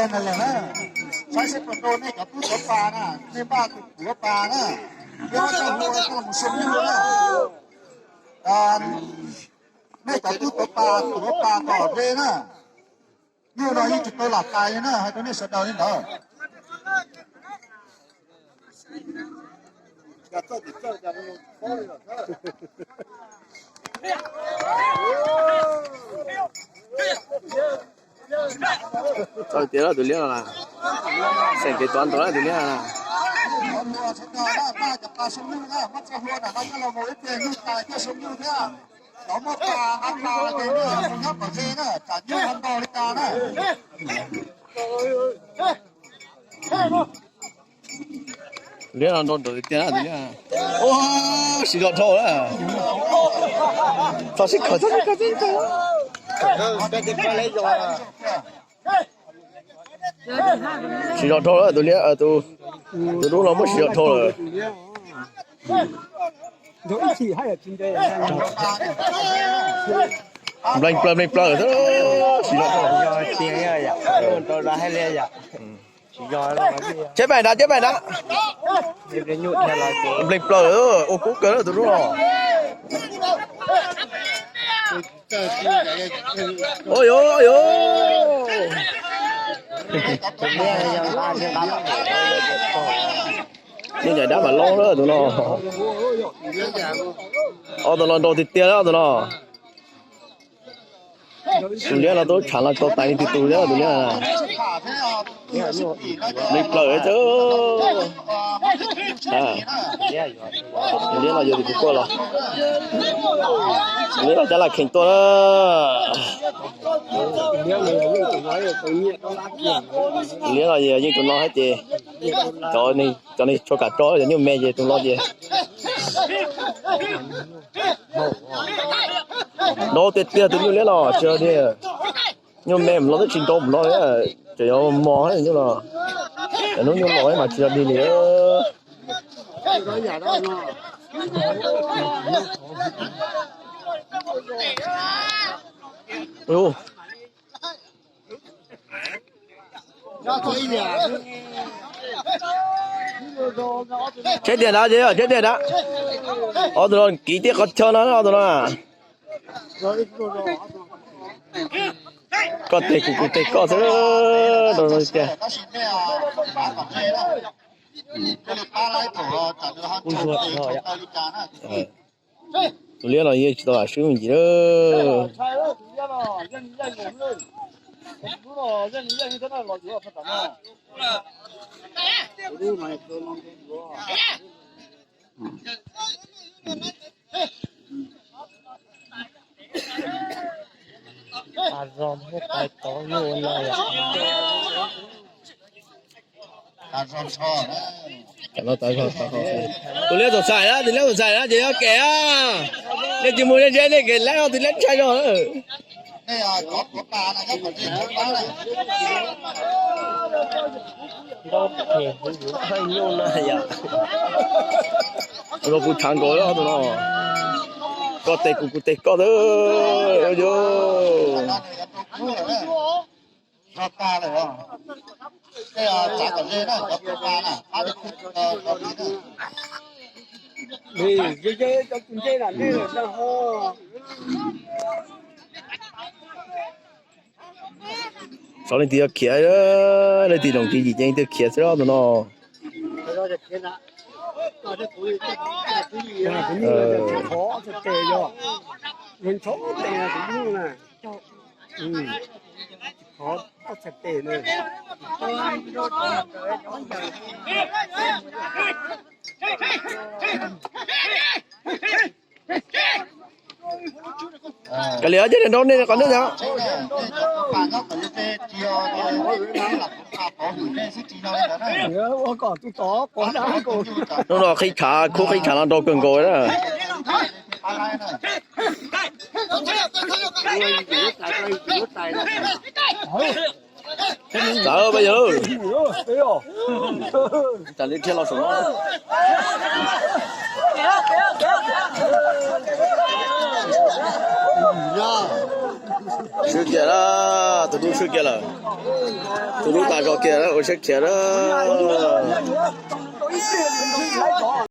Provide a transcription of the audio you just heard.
Saib seb puas tau nej cov tub tuav pas na, nej npaj tus tuav pas na, nej muab txoj hlua coj los mus xyoo nyuj na. Nej cov tub tuav pas, tuav pas tom dej na. Nyuj no yeej tsis tau lam tais li na, hais rau nej sawv daws li ntawd. Txog tias tus liab no, xeem kev tuav ntau tus liab. Liab no nrau nraum tiag tiag na tus liab. Ua, siv zog dhau lawm. Txog sib khawm, txog sib khawm, txog sib khawm. Siv zog dhau lawm tus liab, tus, tus dub no muab siv zog dhau lawm. Nplees plaws, nplees plaws xwb, siv zog dhau. Ceb pais nrad, ceb pais nrad. Nplees plaws, ua kub kawg tus dub no. Ua yuav, ua yuav. Yeej ncaim dab mam lob lawm tus no. Ob tug no nrau tiag tiag lawm tus no. Tus liab no twb tshav los tau tais li tus liab, tus liab. Nplees plaws xwb. Tus liab no yog tus kuv tuaj los. Tus liab no cab lam kheev tuaj na. Tus liab no yeej tus no thiab ces cov neeg, cov neeg tshua kam tso cov nyuj me ces tus no ces nrau tiag tiag tus nyuj liab no tsis yog dig. Nyuj me mus no twb tsis nrau mus no, tseem yuav mos nyuj no. Cov hnub nyuj los mas tsis yog dig li. Tsheb tiag nrad ces, tsheb tiag nrad. Ob tug no kiv tiaj qhov chaw no, ob tug no. Koj teg kuv, kuv teg koj xwb. Rau tiag. Tus liab no yeej tsis tau lam swb me ntsis lawm. Tus liab txom txhais na, tus liab txom txhais na ces yuav kem na. Nej tsis mus ze ze nej kem lawm, tus liab ntshai zog. Tus no kuv tshav nkaus tus no. Koj teg kuv, kuv teg koj xwb. Xyov leej twg yuav khiav, leej twg zoom tsis yim ces leej twg khiav xwb tus no. Kav liam, cia li nrau nej qhov ntawd. Hnub no qhib tshav, khub qhib tshav no nrau kawg nkaus na. Txawm pab yawg, tas li thiab los saum no. Swb kiag lawm, tus dub swb kiag lawm. Tus dub tas zog kiag lawm, ua siab khiav lawm.